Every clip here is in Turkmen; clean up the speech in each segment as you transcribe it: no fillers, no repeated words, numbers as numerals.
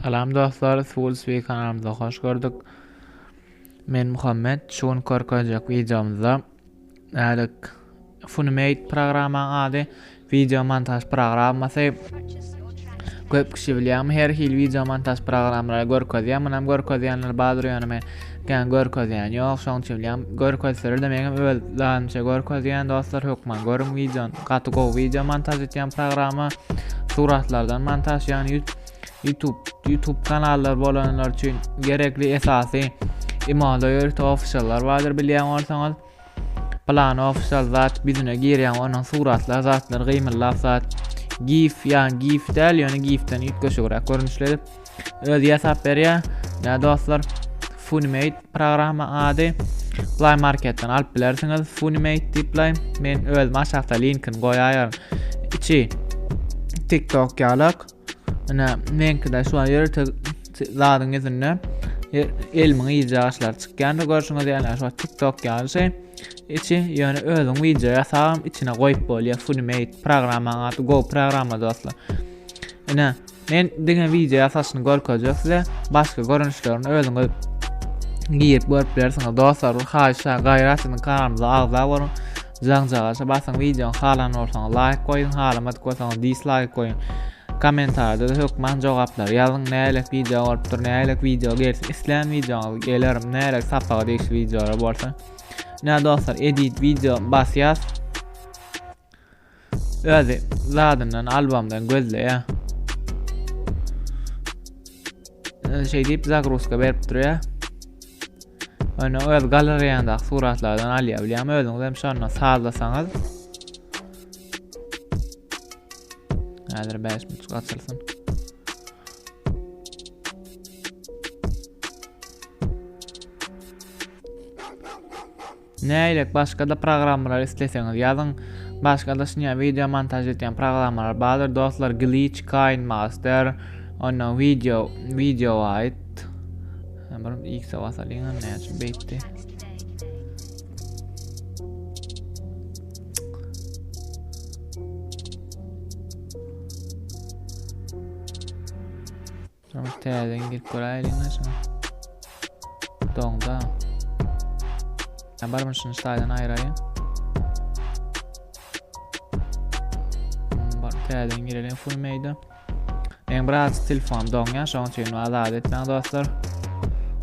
Salam dostlar, Full Speed kanalymyza hoş gördük. Men Muhammed, şu gün görkezjek wideomyzda älik Funimate programmaň ady, wideo montaž programmasy. Köp kişi bilýärmi, her hili wideo montaž programmalary görkezýär, munam görkezýänler bardyr ýöne men kän görkezýän ýok, şoň üçin bilýän, görkezseler-de meňem öz zadymça görkezýän dostlar, hökman görüň wideony. Gaty gowy wideo montaž etýän programma, suratlardan montaž, ýagny YouTube YouTube kanallar bolanlar üçin gerekli esasy imoda ýörite officiallar bardyr bilýän bolsaňyz. Plan official zat bizine girýän onuň suratlar zatlar gymyldap zat gif ýa gif däl ýöne gifden üýtgeşigräk görnüşli edip özi ýasap berýär. Nä dostlar Funimate programma ady Play Marketden alyp bilersiňiz Funimate diýip play. Men özüm aşakda linkini goýaýaryn. Içi TikTok ýalak. Ine, meňkide şu an ýörite zadyň ýüzünde elmiň yzy agaçlary çykýandyr görşüňiz ýaly, şu TikTok ýaly şey. Içi ýöne özüň wideo ýasagam içine goýup bolýar. Funimate programmaň ady Go programma dostlar. Ine, men diňe wideo ýasaşyny görkezjek size. Başga görnüşlerini özüňiz girip görüp bilersiňiz. Dostlar, bir haýyş, gaýrat edin kanalymyza agza boluň. Jaňjagaşa basyň wideony halan bolsaňyz laýk goýuň halamadyk bolsaňyz dislaýk goýuň. Kommentariýada hökman jogaplary ýazyň nälik wideo bolupdyr nälik wideo gelsin islän wideoňyz geler nälik sapaga degişli wideolar bolsa. Nä dostlar edit wideo basýas. Özi zadyndan albomdan gözleýär. Şeý diýip zagruzka berip durýar. Ony öz galereýaňdaky suratlardan alýar bilýäňmi? Özüňiz hem şondan sazlasaňyz. Häzir 5 minut açylsyn. Nägilek başga-da programmalar isleseňiz ýazyň. Başga-da şuny wideo montaž etýän programmalar bardyr dostlar Glitch, KineMaster, ondan video, video white. Bir X-e basalyň näme üçin beýtdi? Şoňa täzeden girip göräýeliň şoňa. Doňda. Ya barmy şuny şaýdan aýraýyn. Hmm, bar täzeden gireliň full meýda. Men biraz telefon doňýar, şonuň üçin azat etmäň dostlar.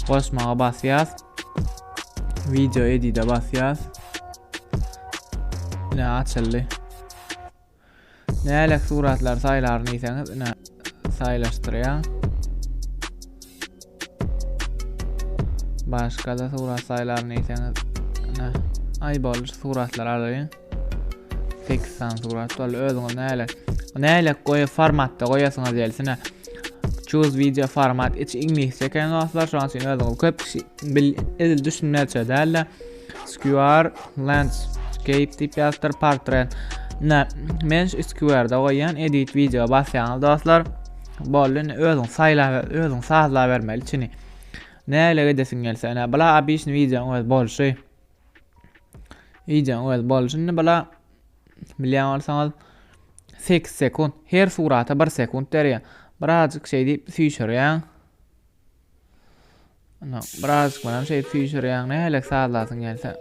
Goşmaga basýas. Video edite basýas. Ne açyldy. Nälik suratlary saýlaryn diýseňiz, ine saýlaşdyrýar. Başga-da surat saýlaryn diýseňiz, ine aý boldy suratlary alaýyn. 8 sany surat boldy. Özüňiz nälik nälik goýy formatda goýasyňyz gelsine. Choose video format içi iňlisçe eken dostlar, şonuň üçin özüňiz köp kişi bil edil düşünmezçe däl-de. Square landscape diýip ýazypdyr portret. Ne, men şu square-da goýýan edit video basýaňyz dostlar. Boldy, indi özüň saýla, özüň sazla bermeli içini. Näle edesiň gelse, ine bula obişni videoň öz bolşy. Videoň öz bolşy indi bula bilýän bolsaňyz 8 sekund her surata 1 sekund berýär. Birazjyk şeý diýip süýşürýäň. Ana, birazjyk bilen şey süýşürýäň, nähili sazlasyň gelse.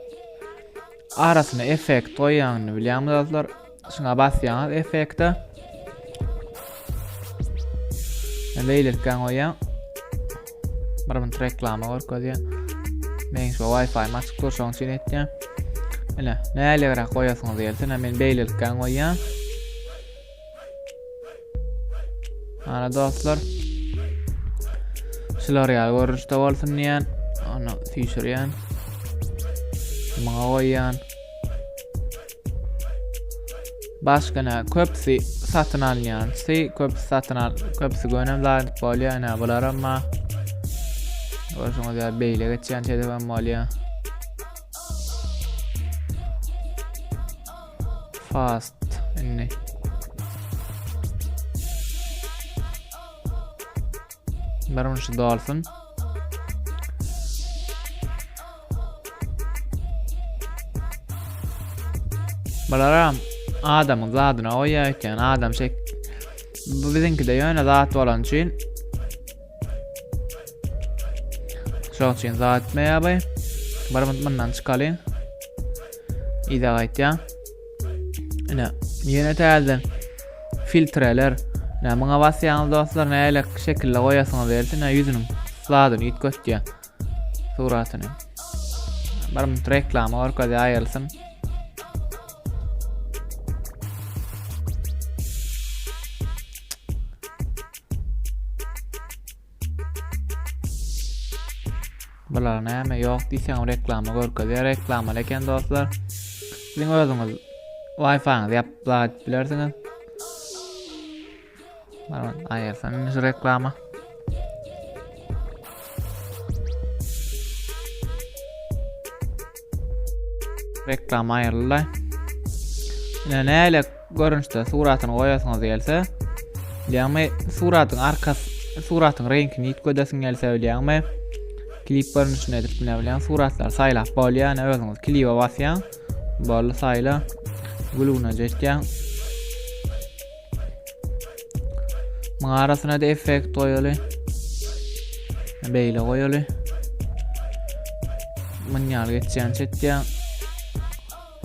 Arasyna effekt goýýaň indi bilýäňmi dostlar? Şuňa basýaňyz effekte. Beýlelikden goýýaň. Bir minut reklama görkezýär. Men şu Wi-Fi açyk dur, şonuň üçin etýän. Ine, nähiliräk goýasyňyz gelse, men beýlelikden goýýan. Ana dostlar. Şular ýaly görnüşde bolsun diýen. Onu süýşürýän. Muňa goýýan. Başga ne? Köpüsi satyn alynýan. Si köpüsi satyn al, köpüsi gönem zat bolýar. Ine bular amma. Görşüňiz ýaly beýle geçýän şeýdip hem bolýar. Fast indi. Bir şu dolsun. Bularam adamyň zadyna goýýar eken. Adam şek Bu biziňkide ýöne zat bolan üçin. Şoň üçin zat etmeýär bu. Bir minut mundan çykalyň. Yza gaýtýan. Ine, ýene täzeden filtreler. Ine, muňa basýaňyz dostlar, näle şekilde goýasyňyz gelse, ine ýüzüniň zadyny üýtgetýär. Suratyny. Bir minut reklama görkezýär, aýrylsyn. Bular näme ýok diýseň reklama görkezýär. Reklamaly eken dostlar. Siziň özüňiz Wi-Fi-ňizi ýapyp zat edip bilersiňiz. Baran aýyrsan indi şu reklama. Reklama aýryldy. Ine näle görnüşde suratyny goýasyňyz gelse, bilýäňmi, suratyň arkasy, suratyň reňkini üýtgedesiň gelse bilýäňmi, klip görnüşinde edip bile bilýäň, suratlary saýlap bolýar, ine özüňiz klibe basýaň, boldy saýla, gülgüne jetýäň. Muň arasyna da effekt goýaly. Beýle goýaly. Mun ýaly geçýän çetýän.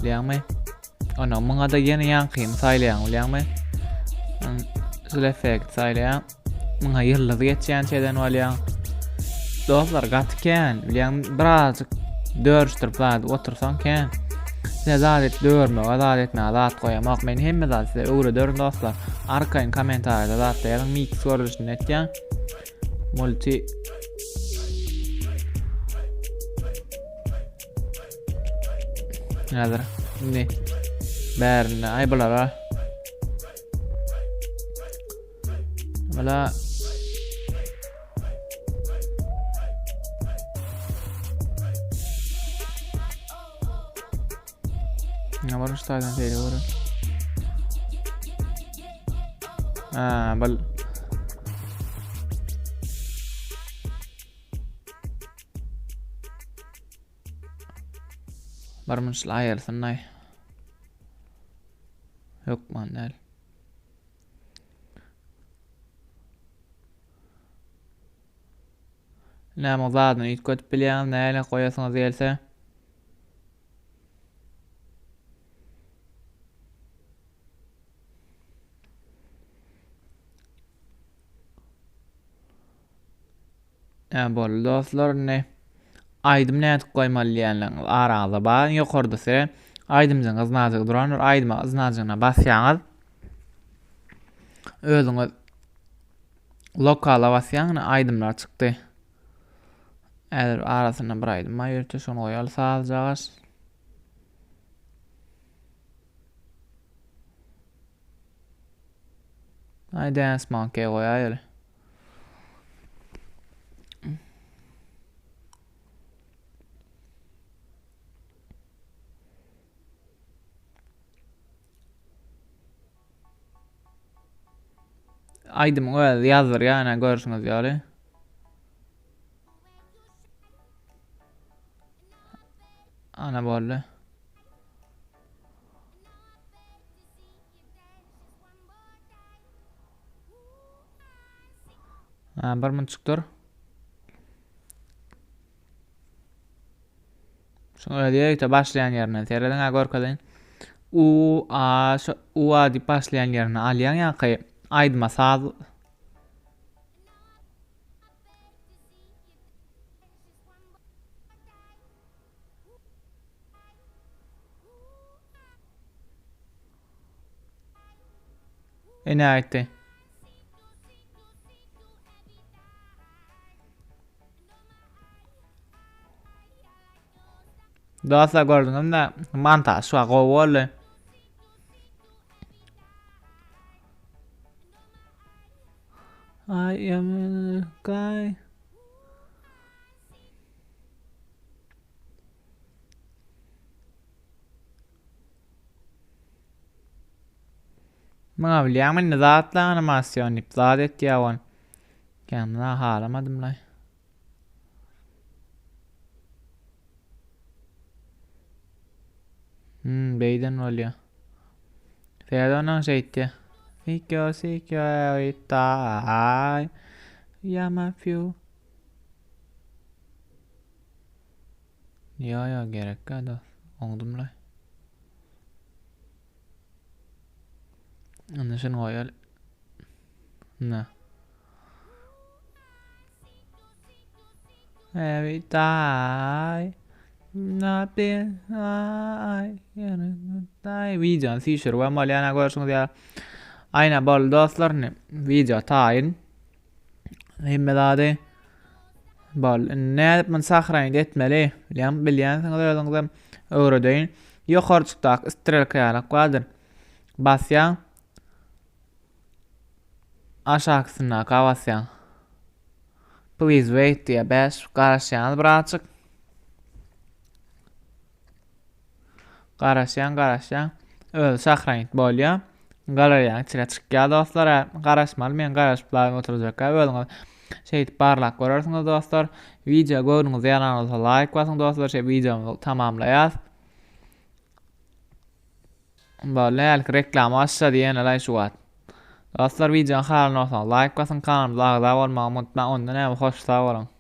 Bilýäňmi? Ona muňa da ýene ýaňkyny saýlaýaň, bilýäňmi? Şul effekt saýlaýaň. Muňa ýyldyz geçýän çeden bolýaň. Dostlar gaty kän, bilýäňmi? Birazjyk dörüşdirip zat otursaň kän. Size zat et dörmege, zat etmäge zat goýamok. Men hemme zat size öwrederin dostlar. Arkaýyn kommentariýada zat ýazyň, mix görnüşinde etýän. Multi Häzir indi bärinde aý bulara Bula Ne var şu taýdan şeýle görün. Ha, bul Barmyşly aýyrsyn aý. Hökman däl. Näme zadyny üýtgedip bilýäňiz, näle goýasyňyz gelse. Hä boldy dostlar indi aýdym nädip goýmaly diýenleriňiz araňyzda bar ýokarda size aýdymjyň yznajygy durandyr aýdyma yznajygyna basýaňyz özüňiz lokala basýaň ine aýdymlar çykdy häzir arasynda bir aýdym bar ýörite şony goýaly sazjagaş Aý Dance Monkey goýaýaly. Aýdymyň özi ýazdyrýar ýa görşüňiz ýaly. Ana boldy. Ha, bir munçuk dur. Şuň özi ýörite başlaýan ýerinden serediň, ha görkezeýin. U A şu U A diýip başlaýan ýerini alýaň ýaňky aýdyma saz Ene aýtdy. Dostlar gördüňizmi? Montaj şu gowy boldy. I am a guy. Muňa bilýäňmi indi zatla animasyon diýip zat etýär ol. Kämna halamadym laý. Hmm, beýden bolýar. Täze onuň şeýtýär. Sikyo, sikyo, every time. Yama few. Ýo ýo gerekkä dos. Oňdumlaý. Indi şuny goýaly. Ne? Every day not be I die. Videony süýşürip hem bolýar, ana görşüňiz ýaly. Aýna boldy dostlar, indi video taýyn. Hemme zady bol. Indi nädip muny sahranit etmeli? Bilýän, bilýänsiňiz özüňizem öwredeýin. Ýokarjykdaky strelka ýalak bardyr. Basýaň. Aşakysyndaky basýaň. Please wait diýýär. 5 garaşýaňyz birazjyk. Garaşýaň, garaşýaň. Özi sahranit bolýar. Galereýanyň içine çykýar dostlar. Garaşmaly men garaşyp laýyň oturjak. Özüňiz şeýdip barlap görersiňiz dostlar. Wideo göwnüňize ýaran bolsa laýk basyň dostlar. Şeýdip wideomyzy tamamlaýas. Boldy hälki reklama başlady ýene laý şu wagt. Dostlar wideony halan bolsaňyz laýk basyň kanalymyza agza bolmagy unutmaň. Onda näme hoş sag boluň.